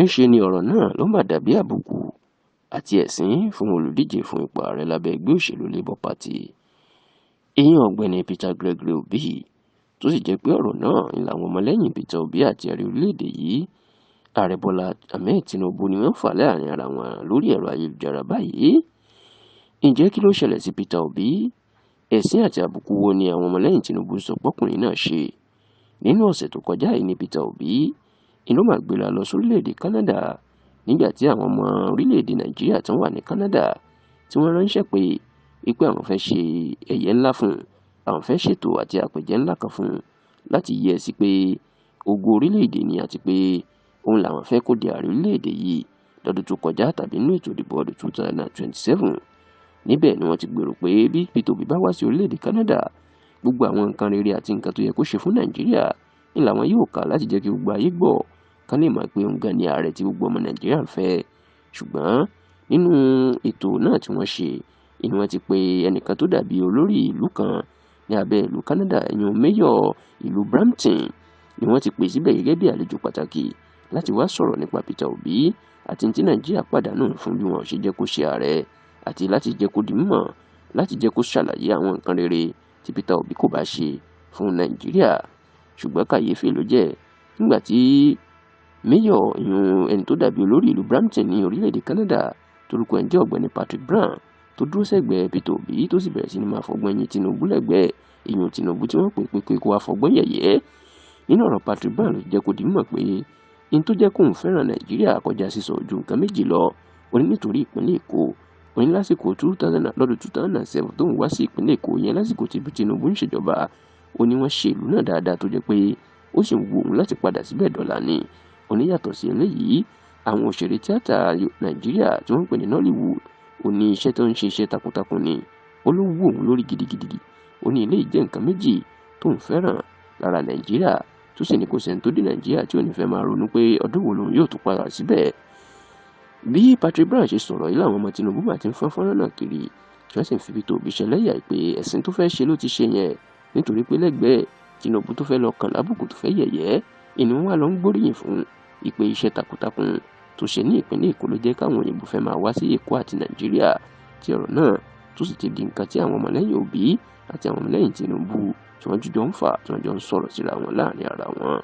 Níṣẹ́ ni ọ̀rọ̀ náà ló mà dàbí àbùkù àti ẹ̀sín fún olùdíje fún ipò ààrẹ lábẹ́ ẹgbẹ́ òṣèlú Labour Party, ìyẹn Ọ̀gbẹ́ni Peter Gregory Obi, tó sì jẹ́ pé ọ̀rọ̀ náà ń làwọn ọmọlẹ́yìn Peter Obi àti ààrẹ orílẹ̀-èdè yìí, Ààrẹ Bọ́lá Ahmed Tinubu, ni wọ́n fà láàrin ara wọn lórí ẹ̀rọ ayélujára báyìí. Ǹjẹ́ kí ló ṣẹlẹ̀ sí Peter Obi? Ẹ̀sín àti àbùkù wo ni àwọn ọmọlẹ́yìn Tinubu sọ pọ́kùnrin náà ṣe? Nínú ọ̀sẹ̀ tó kọjá yìí ni Peter Obi ló máa gbéra lọ sórílẹ̀-èdè Canada, nígbà tí àwọn ọmọ orílẹ̀-èdè Nàìjíríà tó wà ní Canada tí wọ́n ránṣẹ́ pé wípé àwọn fẹ́ ṣe ẹ̀yẹ ńlá fún un, àwọn fẹ́ ṣètò àti àpèjẹ ńlá kan fún un láti yẹ sí pé ògo orílẹ̀-èdè ni àti pé òun làwọn fẹ́ kó di ààrẹ orílẹ̀-èdè yìí lọ́dún tó kọjá tàbí nínú ètò ìdìbò ọdún 2027. Níbẹ̀ ni wọ́n ti gbèrò pé bí Peter Obi bá wá sí orílẹ̀-èdè Canada, gbogbo àwọn nǹkan rere àti nǹkan tó yẹ kó ṣe fún Nàìjíríà ni làwọn yóò kà láti jẹ́ kí gbogbo ayé gbọ́, kán lè mọ̀ pé òun gan ni ààrẹ tí gbogbo ọmọ Nàìjíríà ń fẹ́. Ṣùgbọ́n nínú ètò náà tí wọ́n ṣe ni wọ́n ti pe ẹnìkan tó dàbí olórí ìlú kan ní abẹ́ ìlú Canada, ìyẹn mayor ìlú Brampton, ni wọ́n ti pè síbẹ̀ gẹ́gẹ́ bí àlejò pàtàkì láti wá sọ̀rọ̀ nípa Peter Obi àti tí Nàìjíríà pàdánù fún bí wọn ò ṣe jẹ́ kó ṣe ààrẹ, àti láti jẹ́ kó di mímọ̀, láti jẹ́ kó ṣàlàyé àwọn nǹkan rere tí Peter Obi kò bá ṣe fún Nàìjíríà. Ṣùgbọ́n kàyéfì ló jẹ́ nígbà tí mayor, ìyún ẹni tó dàbí olórí ìlú Brampton ní orílẹ̀-èdè Canada, torúkọ ẹ̀ ń jẹ́ Ọ̀gbẹ́ni Patrick Brown, tó dúró sẹ́gbẹ̀ẹ́ Peter Obi, tó sì bẹ̀rẹ̀ sí ní máa fọgbọ́n yín Tinubu lẹ́gbẹ̀ẹ́, ìyún Tinubu tí wọ́n pè pé kó wá fọgbọ́n yẹ̀yẹ́. Nínú ọ̀rọ̀ Patrick Brown ló jẹ́ kó di mímọ̀ pé in tó jẹ́ kóun fẹ́ràn Nàìjíríà kọjá sísọ ojú nǹkan méjì lọ. Ó ní nítorí ìpínlẹ̀ Èkó. Ó ní lásìkò lọ́dún 2007 tóun wá sí ìpínlẹ̀ Èkó yẹn, lásìkò tí Tinubu ń ṣèjọba, ó ní wọ́n ṣe ìlú náà dáadáa tó jẹ́ pé ó sì ń wu òun láti padà síbẹ̀ dọ̀là ni. Ó ní yàtọ̀ sí eléyìí, àwọn òṣèré tíátà Nàìjíríà tí wọ́n ń pè ní Nollywood, ó ní iṣẹ́ tó ń ṣe, iṣẹ́ takuntakun ni, ó ló wú òun lórí gidigidi. Ó ní eléyìí jẹ́ nǹkan méjì tóun fẹ́ràn lára Nàìjíríà, tó sì ní kò sẹ́ni tó dé Nàìjíríà tí ò ní fẹ́ máa ronú pé ọdún wo lòun yóò tún padà síbẹ̀. Bí Patrick Brown ṣe sọ̀rọ̀ yìí làwọn ọmọ Tinubu máa ti ń fọ́n fọ́nrán náà kiri, tí wọ́n sì ń fi Peter Obi ṣẹlẹ́yà pé ẹ̀sìn tó fẹ́ ṣe ló ti ṣe yẹn, nítorí pé lẹ́gbẹ̀ẹ́ Tinubu tó fẹ́ lọ kàn lábùkù, tó fẹ́ yẹ̀yẹ́, ìní wọn wà lọ ń gbóríyìn fún ìpè iṣẹ́ takuntakun tó ṣe ní ìpínlẹ̀ Èkó ló jẹ́ káwọn òyìnbó fẹ́ máa wá sí Èkó àti Nàìjíríà, tí ọ̀rọ̀ náà tó sì ti di nǹkan tí àwọn ọmọlẹ́yìn Obi àti àwọn ọmọlẹ́yìn Tinubu tí wọ́n jọ ń fà, tí wọ́n jọ ń sọ̀rọ̀ síra wọn láàrin ara wọn.